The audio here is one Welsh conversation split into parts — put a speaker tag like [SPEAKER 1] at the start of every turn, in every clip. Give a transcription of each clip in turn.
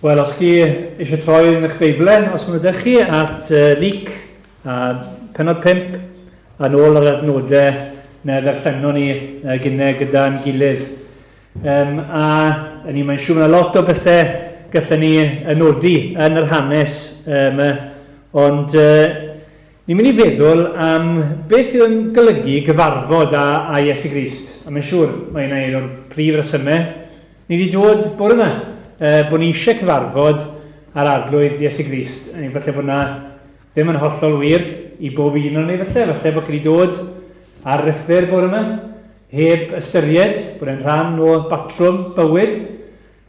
[SPEAKER 1] Wel, os chi eisiau troi yn eich Beiblau, os maen nhw chi, at uh, Luc, a penod 5, a nôl ar adnodau neu ddarllenon ni uh, gynnau gyda'n gilydd. Um, a ni, mae'n siŵr mae lot o bethau gallen ni nodi yn yr hanes um, ond uh, ni'n mynd i feddwl am beth yw'n golygu gyfarfod â, â Iesu Grist. A mae'n siŵr mae yna un o'r prif resymau Ni wedi dod bore yma, uh, bod ni eisiau cyfarfod â'r Arglwydd Iesu Grist. Ni falle bod na ddim yn hollol wir i bob un o'n ni falle. Falle bod chi wedi dod ar rithfur bore yma, heb ystyried bod e'n rhan o batrwm bywyd.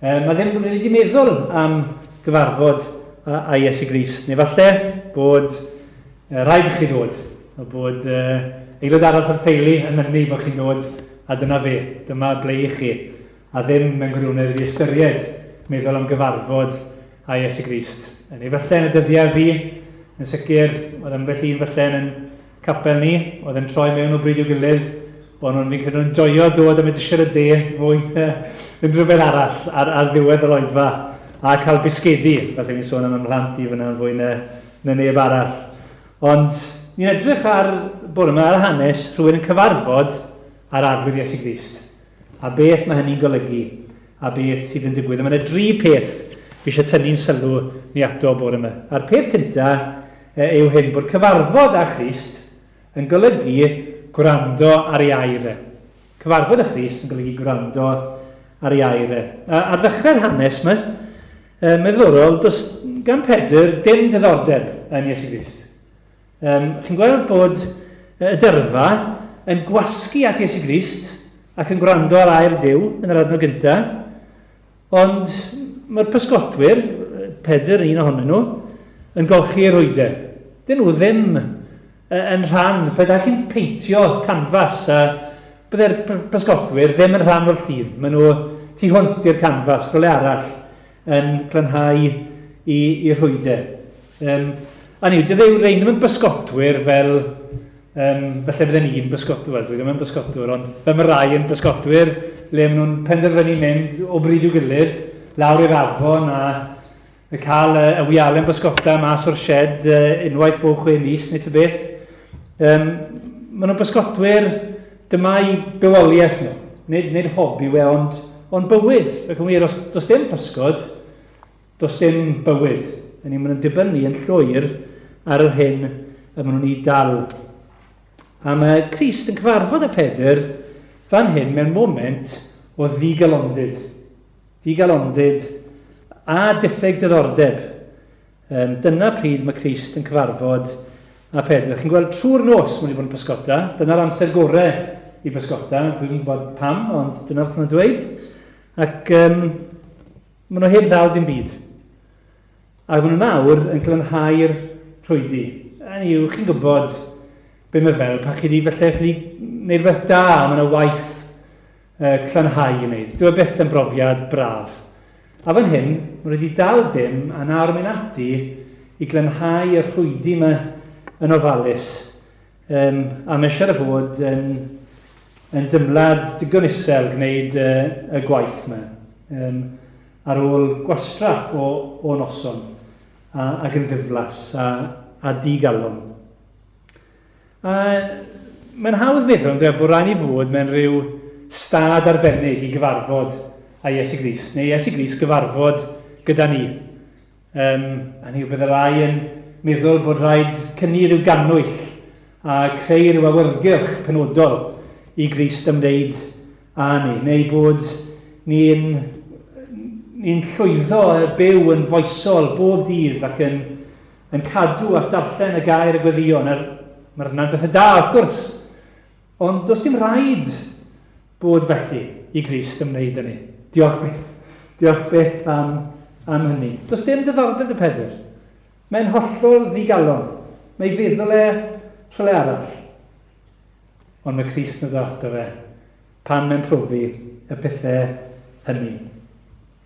[SPEAKER 1] Um, mae ddim wedi meddwl am gyfarfod â, â Iesu Grist. Neu falle bod uh, rhaid i chi ddod, a bod uh, aelod arall o'r teulu yn mynnu bod chi'n dod A dyna fe, dyma ble i chi, a ddim mewn gwirionedd wedi ystyried meddwl am gyfarfod â Iesu Grist. Yn ei falle yn y dyddiau fi, yn sicr, oedd ambell un falle yn capel ni, oedd yn troi mewn o bryd i'w gilydd, ond nhw'n fi'n credu nhw'n joio dod am edisiad y de fwy na unrhyw beth arall ar, ar ddiwedd yr oedfa a cael bisgedi, falle fi'n sôn am y mhlant i fyna yn fwy na, na neb arall. Ond ni'n edrych ar bore yma ar hanes rhywun yn cyfarfod â'r Arglwydd Iesu Grist, a beth mae hynny'n golygu, a beth sydd yn digwydd. A mae yna dri peth fi eisiau tynnu'n sylw ni ato bore yma. A'r peth cyntaf yw hyn, bod cyfarfod â Christ yn golygu gwrando ar ei air e. Cyfarfod â Christ yn golygu gwrando ar ei air e. A, ar ddechrau'r hanes yma, e, meddwrol, does gan Pedr dim diddordeb yn Iesu Grist. Um, chi'n gweld bod y dyrfa yn gwasgu at Iesu Grist ac yn gwrando ar air Duw yn yr adnod gyntaf, ond mae'r pysgotwyr, Pedr un ohonyn nhw, yn golchi eu rhwydau. Dyn nhw ddim yn rhan, pe da chi'n peintio canfas, a bydde'r pysgotwyr ddim yn rhan o'r llun. Maen nhw tu hwnt i'r canfas, rhywle arall, yn glanhau i, i rhwydau. Um, a ni, dydde rhain ddim yn bysgotwyr fel, um, falle bydden ni'n bysgotwyr, wel dwi ddim yn bysgotwr, ond fel mae rai yn bysgotwyr, le maen nhw'n penderfynu mynd o bryd i'w gilydd, lawr i'r afon a y cael y, y wialen bysgota mas o'r shed uh, unwaith bob chwe mis neu ta beth. Um, maen nhw'n bysgotwyr, dyma'i bywoliaeth nhw. Nid, nid hobi we, ond, ond bywyd. Ac yn wir, os does dim pysgod, does dim bywyd. Yn maen nhw'n dibynnu yn llwyr ar yr hyn y maen nhw'n ei dal. A mae Crist yn cyfarfod â Pedr fan hyn mewn moment o ddigalondid. Digalondid a diffyg diddordeb. Um, dyna pryd mae Crist yn cyfarfod â Pedr. Chi'n gweld trwy'r nos mae wedi bod yn pysgota. Dyna'r amser gorau i bysgota. Dwi'n gwybod pam, ond dyna beth maen nhw'n dweud. Ac um, maen nhw heb ddal dim byd. Ac maen nhw nawr yn glanhau'r rhwydi. Hynny yw, chi'n gwybod be mae fel, pan chi wedi, falle chi wedi gwneud rhywbeth da, mae yna waith uh, clanhau i wneud. Dyw e byth yn brofiad braf. A fan hyn, mae wedi dal dim, a nawr mynd ati i glanhau y rhwydi yma yn ofalus. Um, a mae eisiau fod yn, yn dymlad digon isel gwneud uh, y gwaith yma. Um, ar ôl gwastraff o, o noson, a, ac yn ddiflas a, a digalon. A mae'n hawdd meddwl, yndyw e, bod rhaid ni fod mewn rhyw stad arbennig i gyfarfod â Iesu Grist, neu Iesu Grist gyfarfod gyda ni. Um, a ni bydde rai yn meddwl bod rhaid cynnu rhyw gannwyll a creu rhyw awyrgylch penodol i Grist ymwneud â ni, neu bod ni'n ni llwyddo byw yn foesol bob dydd ac yn yn cadw at darllen y gair y gweddïo. Nawr, mae'r hynna'n bethau da, wrth gwrs. Ond does dim rhaid bod felly i Grist ymwneud â ni. Diolch byth. Diolch byth am, am hynny. Does dim diddordeb dy Pedr. Mae'n hollol ddigalon. Mae feddwl e rhywle arall. Ond mae Crist yn dod ato fe pan mae'n profi y pethau hynny.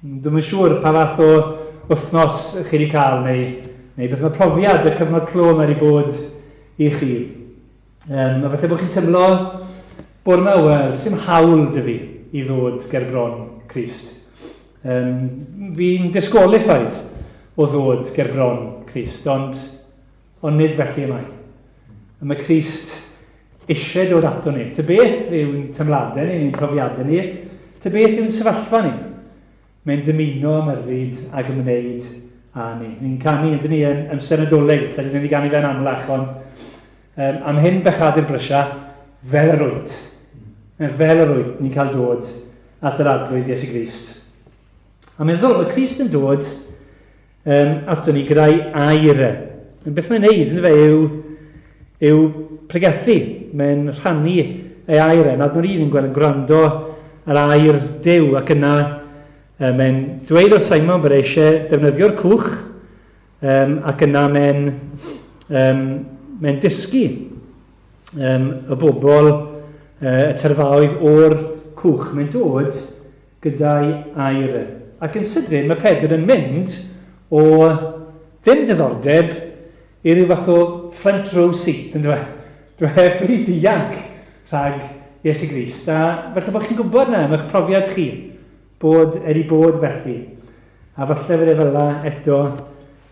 [SPEAKER 1] Dwi'm yn siŵr pa fath o wythnos chi wedi cael neu, neu beth mae profiad y cyfnod clo yma wedi bod i chi. Um, a falle bod chi'n teimlo bod yma, wel, sy'n hawl dy fi i ddod ger bron Crist. Fi'n disqualified o ddod ger bron Crist, ond, ond nid felly y mae. A mae Crist eisiau dod ato ni. Ta beth yw'n tymladau ni, neu'n profiadau ni, ta beth yw'n sefyllfa ni. Mae'n dymuno ymyrryd ag ymwneud â ni. Ni'n canu, ydyn ni, yn amser Nadolig, lle dyn ni ganu fe'n amlach, ond um, am hyn bechadur brysia, fel yr wyt. Fel yr wyt, ni'n cael dod at yr Arglwydd Iesu Grist. A meddwl, mae Crist yn dod um, ato ni gyda'i air e. Beth mae'n neud, ynddo fe, yw, yw pregethu. Mae'n rhannu ei air e. Nad nhw'n un yn gweld yn gwrando ar air Duw ac yna mae'n dweud wrth Simon bod e eisiau defnyddio'r cwch um, ac yna mae'n um, mae'n dysgu um, y bobl, uh, y terfaoedd o'r cwch. Mae'n dod gyda'i air e. Ac yn sydyn mae Pedr yn mynd o ddim diddordeb i ryw fath o front row seat, yn dweud. Dwi e ffili dianc rhag Iesu Grist. A falle bod chi'n gwybod na, am eich profiad chi, bod e wedi bod felly. A falle fydd e fel eto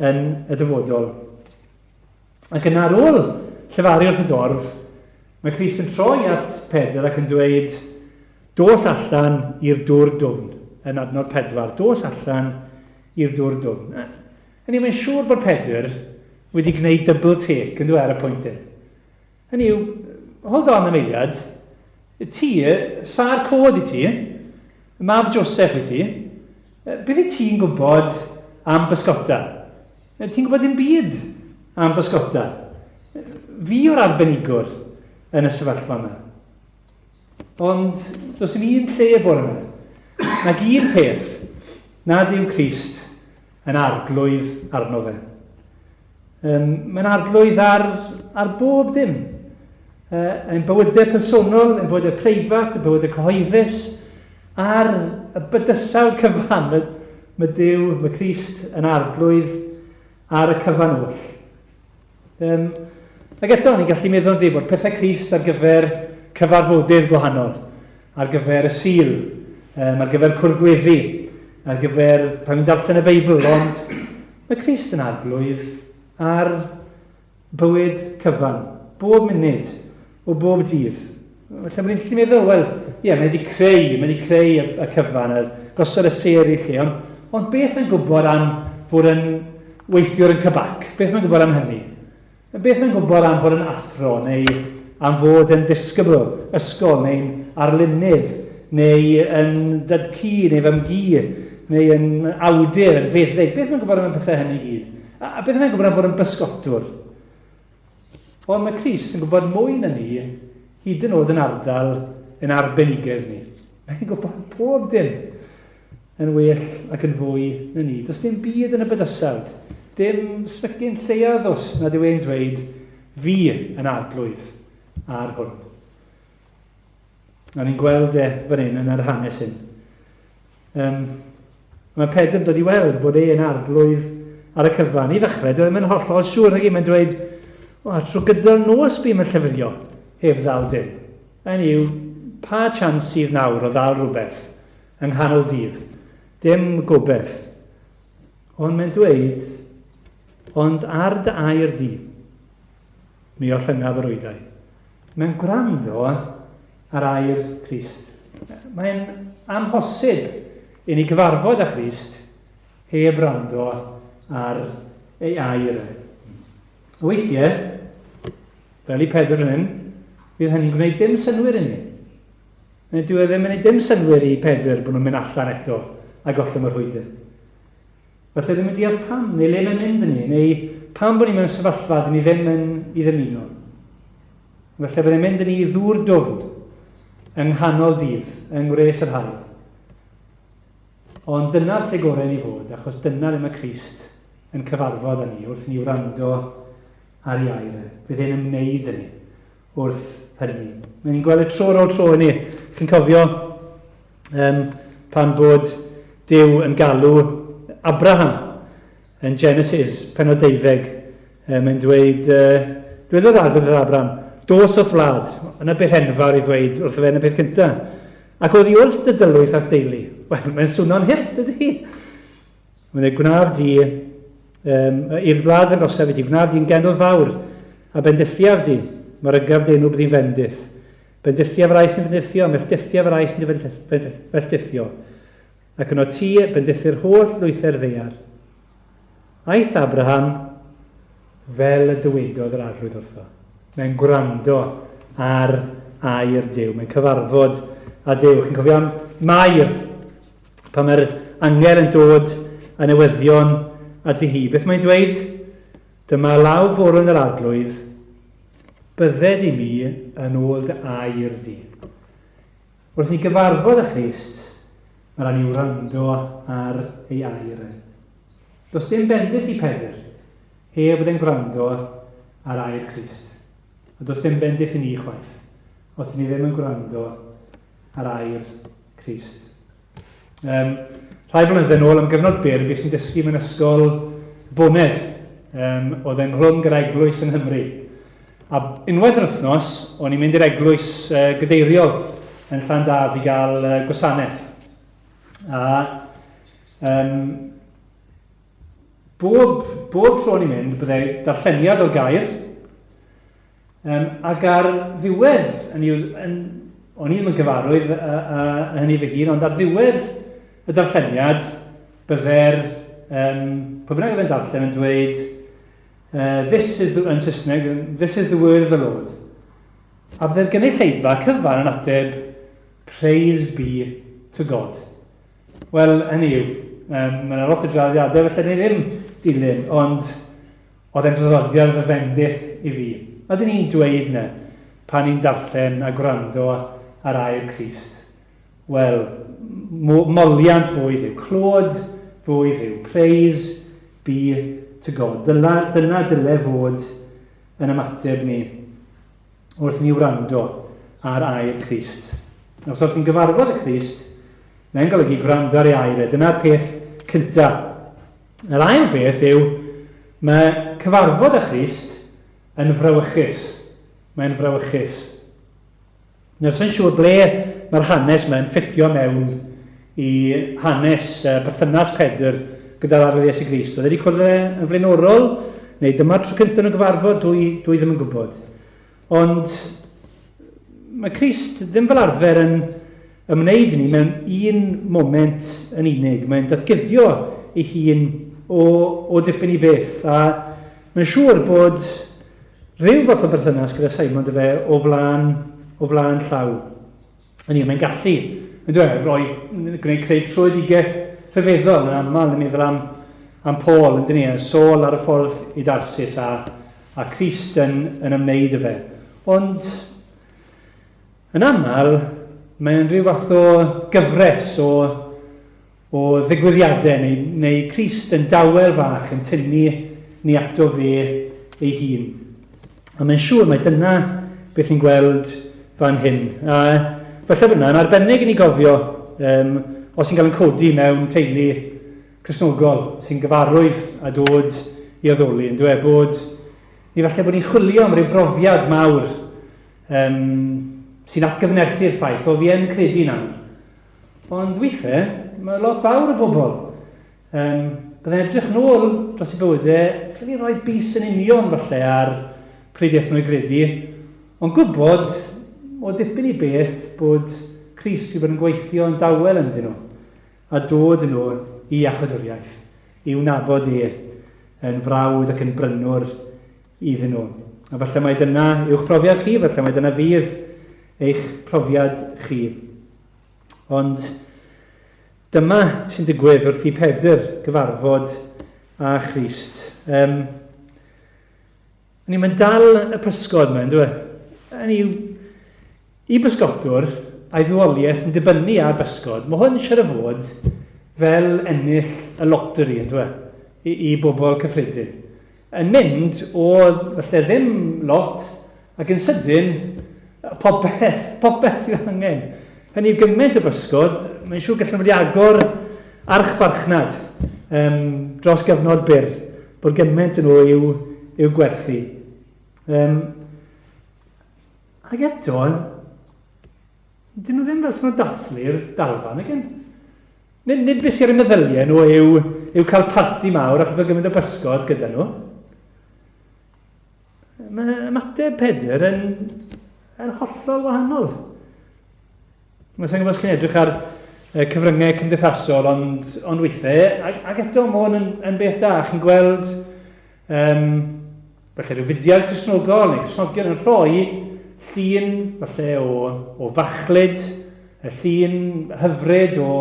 [SPEAKER 1] yn y dyfodol. Ac yna ar ôl llefaru wrth y dorf, mae Crist yn troi at Pedr ac yn dweud, Dos allan i'r dŵr dwfn, yn adnod 4, dos allan i'r dŵr dwfn. Hynny yw, mae'n siŵr bod Pedr wedi gwneud double take yn dweud ar y pwynt hyn. Hynny yw, hold on am eiliad, ti, sa'r cod i ti, mab Joseph i ti, beth i ti'n gwybod am bysgota? Ti'n gwybod dim byd am bysgota. Fi yw'r arbenigwr yn y sefyllfa yma. Ond does dim un lle bore yma. Nag un peth nad yw Crist yn arglwydd arno fe. Um, mae'n arglwydd ar, ar bob dim. Uh, ein bywydau personol, ein bywydau preifat, ein bywydau cyhoeddus, ar y bydysawd cyfan. Mae, mae Duw, mae Crist yn arglwydd ar y cyfan oll. Um, ac eto, ni'n gallu meddwl yn bod pethau Crist ar gyfer cyfarfodydd gwahanol, ar gyfer y Sul, um, ar gyfer cwrdd gweddi, ar gyfer pan ni'n darllen y Beibl, ond mae Crist yn arglwydd ar bywyd cyfan, bob munud, o bob dydd. Felly mae'n gallu meddwl, wel, ie, yeah, mae wedi creu, mae wedi creu y, y cyfan, yr, gosod y sêr i lle, ond, ond beth mae'n gwybod am fod yn weithiwr yn cybac? Beth mae'n gwybod am hynny? Beth mae'n gwybod am fod yn athro, neu am fod yn ddisgybl ysgol, neu'n arlunydd, neu yn dad-cu, neu fam-gu, neu yn awdur, yn feddyg? Beth mae'n gwybod am y pethau hynny i gyd? A, a beth mae'n gwybod am fod yn bysgotwr? Ond mae Crist yn gwybod mwy na ni, hyd yn oed yn ardal yn arbenigedd ni. Mae'n gwybod pob dim yn well ac yn fwy na ni. Does dim byd yn y bydysawd, dim smycyn lleia ddws nad yw e'n dweud fi yn arglwydd ar hwn. A ni'n gweld e fan hyn yn yr hanes hyn. Um, mae Pedr yn dod i weld bod e yn arglwydd ar y cyfan. I ddechrau, dwi ddim yn hollol siŵr nag mae'n dweud, o, trwy gydol nos bûm yn llyfrio, heb ddal dim. Hynny yw, pa chance sydd nawr o ddal rhywbeth yng nghanol dydd? Dim gobeith. Ond mae'n dweud, ond ar dy air di, mi ollyngaf yr oedau. Mae'n gwrando ar air Crist. Mae'n amhosib i ni gyfarfod â Christ heb wrando ar ei air. Weithiau, fel i Pedr fan hyn, fydd hynny'n gwneud dim synnwyr i ni. Neu dyw e ddim yn gwneud dim synnwyr i Pedr bod nhw'n mynd allan eto a gollwng y rhwydyn. Falle ddim yn deall pam, neu le mae'n mynd ni, neu pam bod ni mewn sefyllfa dyn ni ddim yn ei ddymuno. Falle bod e'n mynd ni i ddŵr dwfn yng nghanol dydd, yng ngwres yr haul. Ond dyna'r lle gorau ni fod, achos dyna le mae Crist yn cyfarfod â ni wrth ni wrando ar ei air e. Bydd e'n ymwneud â ni wrth hynny. Mae'n gweld y tro ar ôl tro i ni. Chi'n cofio um, pan bod Duw yn galw Abraham yn Genesis, penod deuddeg, um, mae'n dweud, uh, dweud yr arglwydd wrth Abraham, dos o'th wlad. Yna beth enfawr i ddweud wrtho fe yn y peth cyntaf. Ac oddi wrth dy dylwyth a'th deulu. Wel, mae'n swno'n hurt, ydy? Mae'n dweud, gwnaf di, i'r wlad ddangosaf i ti, gwnaf di'n genedl fawr, a bendithiaf di, mae'r ygaf dy enw byddi'n fendith. Bendithiaf rai sy'n bendithio, melltithiaf rai sy'n dy felltithio. Ac yno ti, bendithi'r holl lwythau'r ddaear. Aeth Abraham fel y dywedodd yr Arglwydd wrtho. Mae'n gwrando ar air Duw. Mae'n cyfarfod â Duw. Chi'n cofio am Mair, pan mae'r angel yn dod â newyddion ati hi. Beth mae'n dweud? Dyma law forwyn yr Arglwydd, bydded i mi yn ôl dy air di. Wrth ni gyfarfod â Christ, mae rhaid ni wrando ar ei air e. Does dim bendith i Pedr, heb bod e'n gwrando ar air Crist. A does dim bendith i ni chwaith, os dyn ni ddim yn gwrando ar air Crist. Rhai blynyddoedd yn ôl, am gyfnod byr, bues i'n dysgu mewn ysgol bonedd. Oedd ynghlwm gyda eglwys yng Nghymru. A unwaith yr wythnos, o'n i'n mynd i'r eglwys gadeiriol yn Llandaf i gael gwasanaeth. A bob tro o'n i'n mynd, byddai darlleniad o'r gair, Ac ar ddiwedd, yn, yn, o'n i ddim yn gyfarwydd â hynny fy hun, ond ar ddiwedd y darlleniad, bydde'r, pwy bynnag oedd yn darllen yn dweud, this is the, yn Saesneg, this is the word of the Lord. A bydde'r gynulleidfa cyfan yn ateb, praise be to God. Wel, hynny yw, mae yna lot o draddodiadau felly ni ddim dilyn, ond Oedd e'n draddodiad fy fendith i fi. A dyn ni'n dweud 'na pan ni'n darllen a gwrando ar air Crist? Wel, moliant fwy Dduw, clod fwy Dduw, praise be to God. Dyna, dyna dyle fod yn ymateb ni wrth ni wrando ar air Crist. Os wrth ni'n gyfarfod y Crist, mae'n golygu gwrando ar ei air e. Dyna'r peth cyntaf. Yr ail beth yw, mae cyfarfod â Christ yn frawychus. Mae'n frawychus. Nawr, sa'n siŵr ble mae'r hanes yma'n ffitio mewn i hanes perthynas Pedr gyda'r Arglwydd Iesu Grist. Oedd e wedi cwrdd e yn flaenorol, neu dyma'r tro cyntaf nhw'n gyfarfod, dwi ddim yn gwybod. Ond mae Crist ddim fel arfer yn ymwneud ni mewn un moment yn unig. Mae'n datguddio ei hun o dipyn i beth. A mae'n siŵr bod rhyw fath o berthynas gyda Simon dy fe o flaen, o flaen llaw. Hynny yw, mae'n gallu, yn dweud, rhoi, gwneud creu tröedigaeth rhyfeddol yn aml yn meddwl am Paul, yn dyn ni, Saul ar y ffordd i Darsis a Crist yn ymwneud â fe. Ond yn aml, mae'n rhyw fath o gyfres o ddigwyddiadau neu Crist yn dawel fach yn tynnu ni ato fe ei hun. A mae'n siŵr mai dyna beth ni'n gweld fan hyn. A falle bod yna'n arbennig i ni gofio os ni'n cael yn codi mewn teulu Cristnogol sy'n gyfarwydd a dod i addoli, yn dweud bod ni falle bod ni'n chwilio am ryw brofiad mawr sy'n atgyfnerthu'r ffaith o fi yn credu nawr. Ond weithiau, mae lot fawr o bobl byddai'n edrych nôl dros eu bywydau, ffili rhoi bys yn union falle ar pryd aethon nhw i gredu, ond gwybod o dipyn i beth bod Crist wedi bod yn gweithio yn dawel ynddyn nhw a dod yn nhw i iachawdwriaeth, i'w nabod e yn frawd ac yn brynwr iddyn nhw. A falle mai dyna yw'ch profiad chi, falle mai dyna fydd eich profiad chi. Ond dyma sy'n digwydd wrth i Pedr gyfarfod â Christ. Ni mae'n dal y pysgod yma, ynddo e? Hynny yw, i bysgotwr a'i fywoliaeth yn dibynnu ar bysgod, mae hwn siarad fod fel ennill y loteri, ynddo e? I bobl cyffredin. Yn mynd o falle ddim lot, ac yn sydyn, popeth, popeth sydd angen. Hynny yw gymaint o bysgod, mae'n siŵr gallwn wedi agor archfarchnad dros gyfnod byr, bod gymaint yn nhw i'w gwerthu. Ac eto, dyn nhw ddim fel sy'n nhw'n dathlu'r dalfan, again. Nid, nid beth sy'n ar eu meddyliau nhw yw, yw cael parti mawr achos bod gymaint o bysgod gyda nhw. Mae ymateb Pedr yn, yn hollol wahanol. Mae sa'n gwybod os chi'n edrych ar cyfryngau cymdeithasol, ond, ond weithiau, ac, ac eto mae hwn yn, yn beth da, chi'n gweld um, falle rhyw fudiad Cristnogol neu Cristnogion yn rhoi llun falle o, o fachlud, y llun hyfryd o,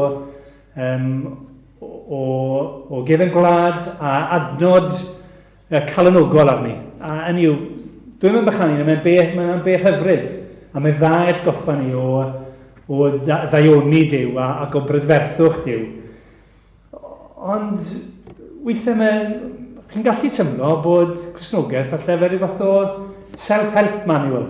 [SPEAKER 1] um, o, o gefen gwlad a adnod y calonogol arni. A hynny yw, dwi'n mynd bychanu, mae'n beth, mae'n beth hyfryd, a mae'n dda atgoffa ni o, o ddaioni Duw a, ac o brydferthwch Duw. Ond weithiau mae, chi'n gallu tymlo bod Cristnogaeth falle fel rhyw fath o self-help manual.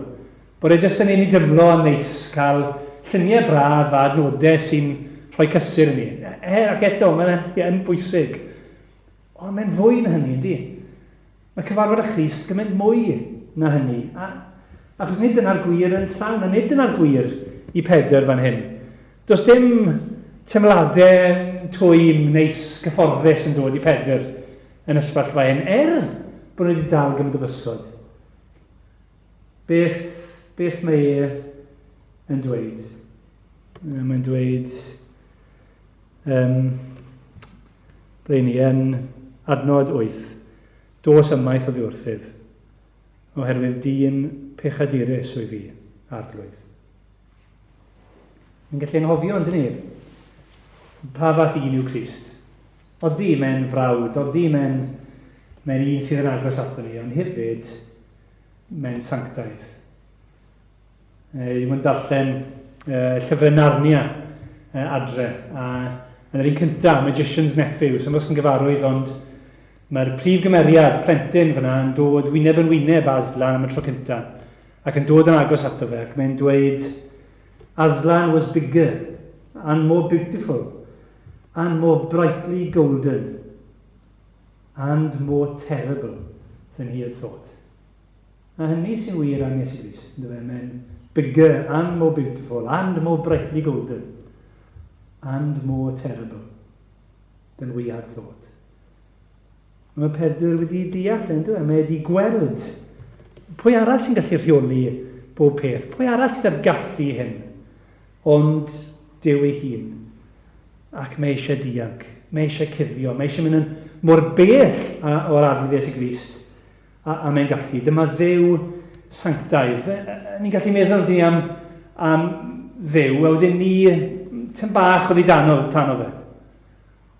[SPEAKER 1] Bod e jyst yn un i dymlo yn neis, cael lluniau braf a adnodau sy'n rhoi cysur i ni. E, ac eto, mae'n yn bwysig. Ond mae'n fwy na hynny, yndi? Mae cyfarfod â Christ gymaint mwy na hynny. A, achos nid dyna'r gwir yn llawn, a nid dyna'r gwir i Pedr fan hyn. Does dim teimladau twym, neis, cyfforddus yn dod i Pedr yn ysfallfa hyn, er bod nhw wedi dal gymaint o bysgod. Beth, beth mae e yn dweud? Mae'n dweud, um, ble ni yn adnod 8, dos ymaith oddi wrthyf, oherwydd dyn pechadurus wyf fi, arglwydd. Ni'n gallu anghofio, ond ni? Pa fath un yw Crist? Odi, mae'n frawd, odi, mae'n mae un sydd yn agos ato ni, ond hefyd mae'n sanctaidd. Dwi'n darllen llyfrau Narnia adre, a yn yr un cyntaf, Magician's Nephew, so os chi'n gyfarwydd, ond mae'r prif gymeriad, plentyn fyna, yn dod wyneb yn wyneb Aslan am y tro cyntaf, ac yn dod yn agos ato fe, ac mae'n dweud, Aslan was bigger and more beautiful and more brightly golden and more terrible than he had thought. A hynny sy'n wir am Iesu Grist, ynddo fe? Mae'n bigger and more beautiful and more brightly golden and more terrible than we had thought. Mae Pedr wedi deall, ynddo e? Mae wedi gweld pwy arall sy'n gallu rheoli bob peth, pwy arall sydd â'r gallu hyn, ond Duw ei hun. Ac mae eisiau dianc, mae eisiau cuddio, mae eisiau mynd yn mor bell o'r Arglwydd Iesu Grist a, a mae'n gallu. Dyma Dduw sanctaidd. Ni'n gallu meddwl ni am, am Dduw, a wedyn ni tyn bach oddi dano, tano fe.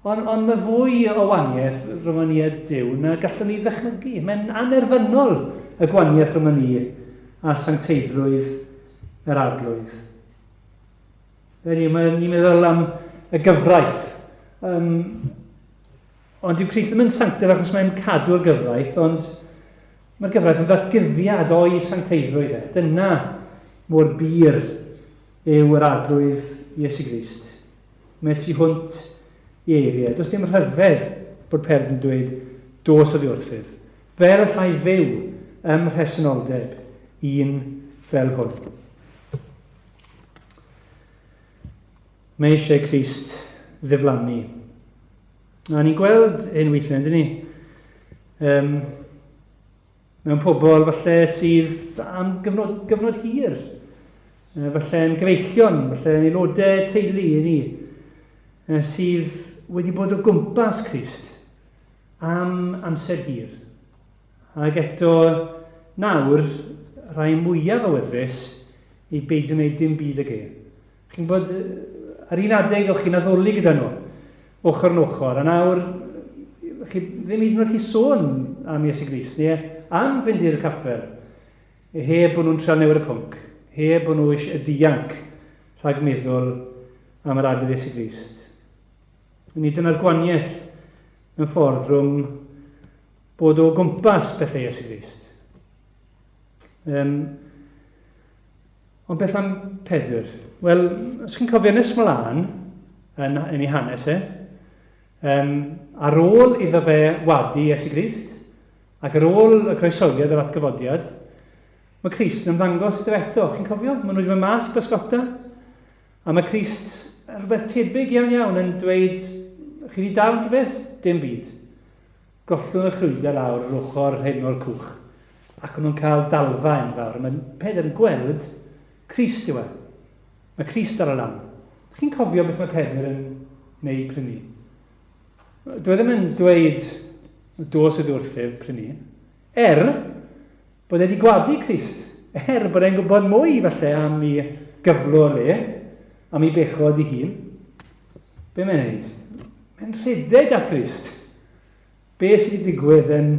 [SPEAKER 1] Ond, ond mae fwy o waniaeth rhwng ni a Duw na gallwn ni ddychmygu. Mae'n anerfynol y gwaniaeth rhwng ni a sancteiddrwydd yr Arglwydd. Fe ni, mae, ni'n meddwl am y gyfraith. Um, Ond dyw Crist ddim yn sanctaidd achos mae'n cadw'r gyfraith, ond mae'r gyfraith yn ddatguddiad o'i sancteiddrwydd e. Dyna mor bur yw yr Arglwydd Iesu Grist. Mae tu hwnt i eiriau. Does dim rhyfedd bod Pedr yn dweud, dos oddi wrthyf. Fel allai fyw ym mhresenoldeb un fel hwn. Mae eisiau Crist ddiflannu. A ni'n gweld hyn weithiau, yndyn ni? Um, mewn pobl falle sydd am gyfnod, gyfnod hir, falle yn gyfeillion, falle yn aelodau teulu i ni, sydd wedi bod o gwmpas Crist am amser hir. Ac eto nawr, rhai mwyaf awyddus i beidio wneud dim byd ag e. Chi'n gwybod, ar un adeg o'ch chi'n addoli gyda nhw, ochr yn ochr, a nawr chi ddim hyd yn oed chi sôn am Iesu Grist, neu am fynd i'r capel, heb bod nhw'n trial newid y pwnc, heb bod nhw eisiau dianc rhag meddwl am yr Arglwydd Iesu Grist. Ni dyna'r gwaniaeth mewn ffordd rhwng bod o gwmpas pethau Iesu Grist. Um, Ond beth am Pedr? Wel, os chi'n cofio nes mlaen yn, yn ei hanes e, um, ar ôl iddo fe wadu Iesu Grist, ac ar ôl y croesawiad a'r atgyfodiad, mae Crist yn ymddangos iddo eto. Chi'n cofio? Maen nhw wedi mynd mas i bysgota, a mae Crist rhywbeth tebyg iawn iawn yn dweud, chi wedi dal rhywbeth? Dim byd. Gollwng y chrwydau lawr yr ochr hyn o'r cwch, ac o'n nhw'n cael dalfa enfawr. Mae Pedr yn gweld Crist yw e. Mae Crist ar y lan. Chi'n cofio beth mae Pedr yn wneud pryd ni? Dwi e ddim yn dweud dos oddi wrthyf pryd ni. Er bod e wedi gwadu Crist, er bod e'n gwybod mwy falle am ei gyflwr e, am ei bechod ei hun, be mae'n neud? Mae'n rhedeg at Grist. Be sydd wedi digwydd yn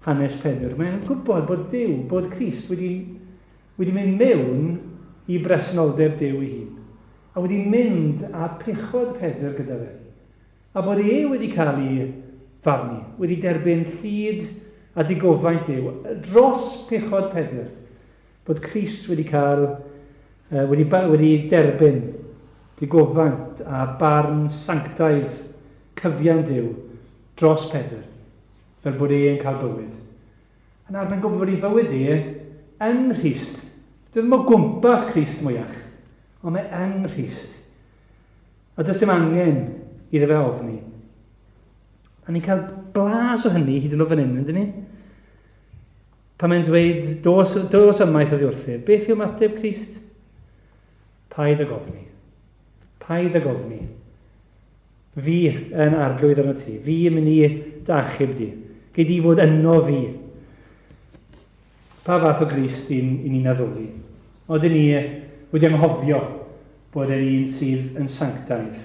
[SPEAKER 1] hanes Pedr? Mae'n gwybod bod Duw, bod Crist wedi, wedi mynd mewn i bresenoldeb Duw ei hun, a wedi mynd â pechod Pedr gyda fe. A bod e wedi cael ei farnu, wedi derbyn llid a digofaint Duw dros pechod Pedr, bod Crist wedi cael, wedi, wedi derbyn digofaint a barn sanctaidd cyfiawn Duw dros Pedr, fel bod e'n cael bywyd. A nawr mae'n gwybod bod ei fywyd e yng Nghrist. Dyw e ddim o gwmpas Crist mwyach, ond mae yng Nghrist. A does dim angen iddo fe ofni. A ni'n cael blas o hynny hyd yn oed fan hyn, yndyn ni? Pan mae'n dweud, dos, dos ymaith oddi wrthyf, beth yw ymateb Crist? Paid ag ofni. Paid ag ofni. Fi yn arglwydd arno ti. Fi yn mynd i dy achub di. Gei di fod yno fi. Pa fath o Grist i ni'n addoli? Odyn ni wedi anghofio bod e'n un sydd yn sanctaidd?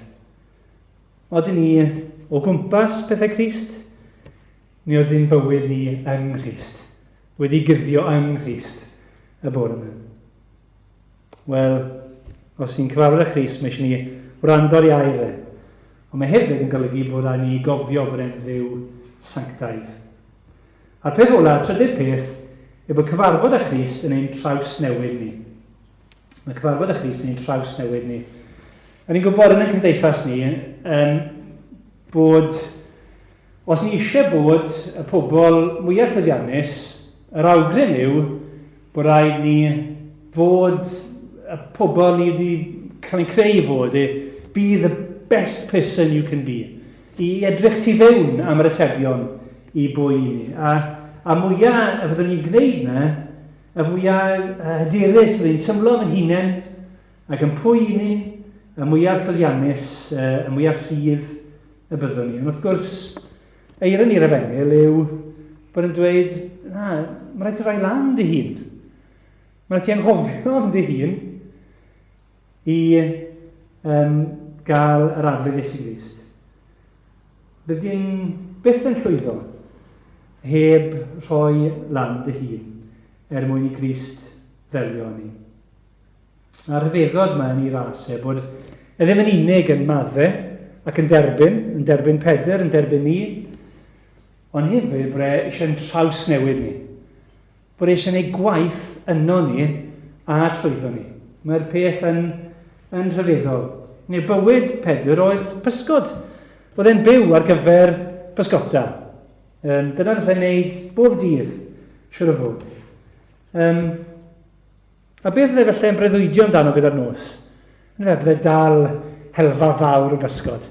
[SPEAKER 1] Odyn ni o gwmpas pethau Crist? Neu odyn bywyd ni yng Nghrist? Wedi guddio yng Nghrist y bore yma? Wel, os ni'n cyfarfod â Christ, mae eisiau ni wrando ar ei air e. Ond mae hefyd yn golygu bod rhaid ni gofio bod e'n Dduw sanctaidd. A'r peth ola, trydydd peth, yw bod cyfarfod â Christ yn ein trawsnewid ni. Mae cyfarfod â Christ yn ein trawsnewid ni. A ni'n gwybod yn y cymdeithas ni um, bod os ni eisiau bod y pobl mwyaf llwyddiannus, yr awgrym yw bod rhaid ni fod y pobl ni wedi cael ein creu i fod, e, be the best person you can be. I edrych tu fewn am yr atebion i bwy i ni. A, a mwyaf y fyddwn ni'n gwneud na, y fwyaf hyderus fyddwn ni'n tymlo am ein hunain ac yn pwy i ni, y mwyaf llwyddiannus, y mwyaf rhydd y byddwn ni. Ond wrth gwrs, eironi yr efengyl yw bod yn dweud, na, mae rhaid ti roi lan dy hun. Mae rhaid ti anghofio am dy hun i um, gael yr arglwydd Iesu Grist. Bydd di'n byth yn llwyddo heb rhoi lan dy hun er mwyn i Grist ddelio â ni. A'r rhyfeddod mae yn ei ras e, bod e ddim yn unig yn madde ac yn derbyn, yn derbyn Pedr, yn derbyn ni, ond hefyd bod e eisiau'n trawsnewid ni. Bod e eisiau gwneud gwaith yno ni a trwyddo ni. Mae'r peth yn, yn rhyfeddol. Neu bywyd Pedr oedd pysgod. Oedd e'n byw ar gyfer pysgota. Um, dyna beth e'n neud bob dydd, siwr o fod. Um, A beth fydde felly yn breuddwydio amdano gyda'r nos? Yn fe, bydde dal helfa fawr o bysgod.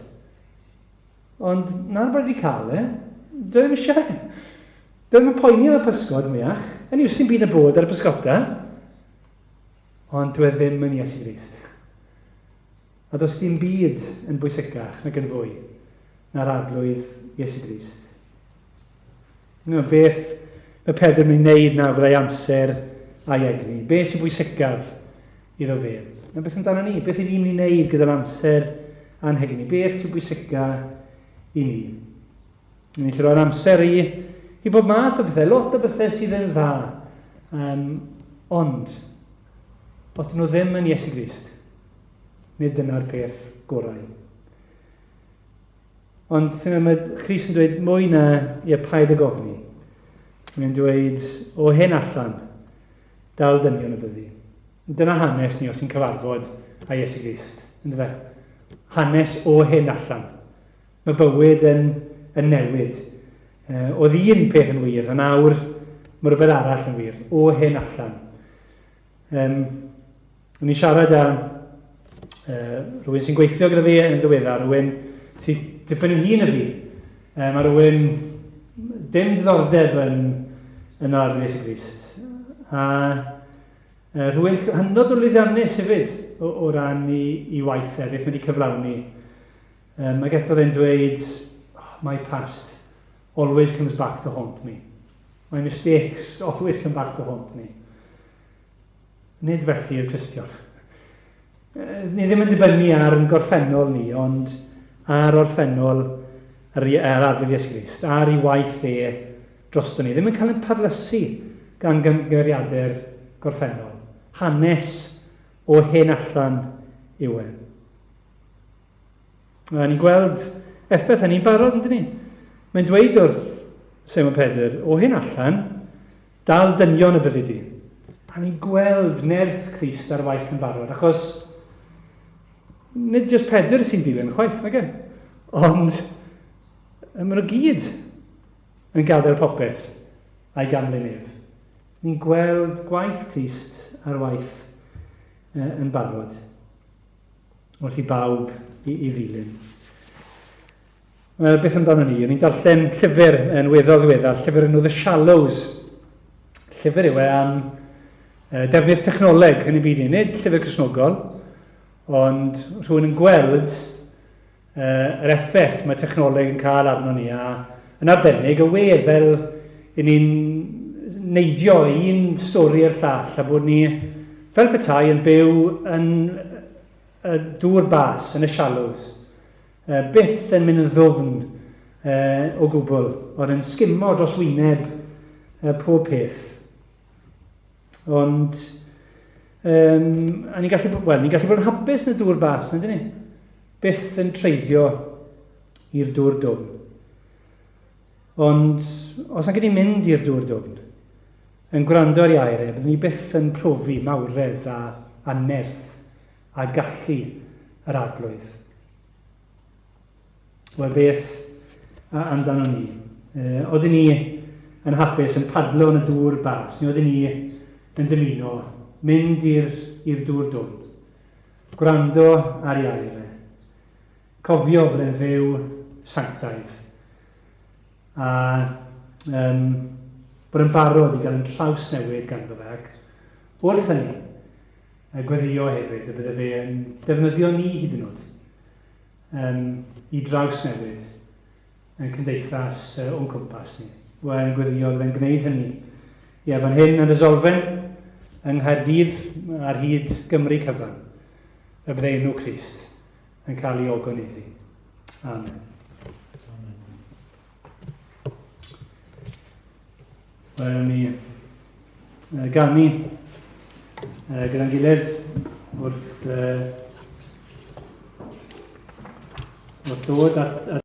[SPEAKER 1] Ond na'r bod wedi cael e, dwi ddim eisiau fe. Dwi ddim yn poeni am y pysgod mwyach. Yn yw, sy'n byd y bod ar y pysgota. Ond dwi e ddim yn Iesu Grist. A does dim byd yn bwysicach nag yn fwy na'r Arglwydd Iesu Grist. No, beth mae Pedr yn mynd i wneud nawr gyda'i amser a'i egni? Beth sy'n bwysicaf iddo fe? Na beth amdano ni? Beth y'n ni'n mynd i wneud gyda'r amser a'n hegni? Beth sy'n bwysica i ni? Ni'n gallu rhoi'n amser i, i bob math o bethau, lot o bethau sydd yn dda. Um, ond, os dyn nhw ddim yn Iesu Grist, nid dyna'r peth gorau. Ond mae Christ yn dweud mwy na ie paid ag ofni. Mae'n dweud o hyn allan, dal dynion y byddi. Dyna hanes ni os ni'n cyfarfod â Iesu Grist. Ynddo fe? Hanes o hyn allan. Mae bywyd yn, yn newid. E, oedd un peth yn wir, a nawr mae rhywbeth arall yn wir. O hyn allan. Um, o'n i'n siarad â Rhywun sy'n gweithio gyda fi yn ddiweddar, rhywun sy'n dipyn yn hŷn na fi. Mae rhywun dim diddordeb yn, yn yr Arglwydd Iesu Grist. A rhywun hynod o lwyddiannus hefyd o, o ran i, i waith e, beth mae wedi cyflawni. Ac eto fe'n dweud, oh, my past always comes back to haunt me. My mistakes always come back to haunt me. Nid felly yw'r Cristion. Ni ddim yn dibynnu ar yn gorffennol ni, ond ar orffennol yr, yr Arglwydd Iesu Grist, ar ei waith e drosto ni. Ddim yn cael ein parlysu gan gymeriadau'r gorffennol. Hanes o hen allan yw e. A ni'n gweld effaith hynny'n barod, yndyn ni? Mae'n dweud wrth Simon Pedr, o hyn allan, dal dynion y byddi di. A ni'n gweld nerth Crist ar waith yn barod, achos nid jyst Pedr sy'n dilyn chwaith, nag e? Ond maen nhw gyd yn gadael popeth a'i ganlyn ef. Ni'n gweld gwaith Crist ar waith yn barod. Wrth i bawb i, i ddilyn. Wel, beth amdano ni? O'n i'n darllen llyfr yn weddol ddiweddar, llyfr enw The Shallows. Llyfr yw e am defnydd technoleg yn y byd ni. Nid llyfr Cristnogol, ond rhywun yn gweld yr effaith mae technoleg yn cael arno ni, a yn arbennig y we fel i ni'n neidio un stori i'r llall a bod ni fel petai yn byw yn y dŵr bas, yn y shallows. Byth yn mynd yn ddwfn o gwbl, ond yn sgimo dros wyneb pob peth. Ond, um, a ni'n gallu, well, ni'n gallu bod yn hapus yn y dŵr bas, nid ni? Byth yn treiddio i'r dŵr dwfn. Ond, os nag ni'n mynd i'r dŵr dwfn, yn gwrando ar ei air e, byddwn ni byth yn profi mawredd a, a nerth a gallu yr arglwydd. Wel, beth amdano ni? E, oedden ni yn hapus yn padlo yn y dŵr bas, neu oedden ni yn dymuno mynd i'r dŵr dwfn, gwrando ar ei air e, cofio bod e'n fyw sanctaidd, a um, bod yn barod i gael yn traws newid ganddo fe, ac wrth hynny, gweddio hefyd y bydde fe yn defnyddio ni hyd yn oed um, i drawsnewid yn cymdeithas o'n cwmpas ni. Wel, yn gweddio bydde'n gwneud hynny. Ie, fan hyn yn Resolfen, yng Nghaerdydd, ar hyd Gymru cyfan, y bydde enw Crist yn cael ei ogoneddu. Amen. Amen. Wel, ni ganu gyda'n gilydd wrth, wrth ddod at, at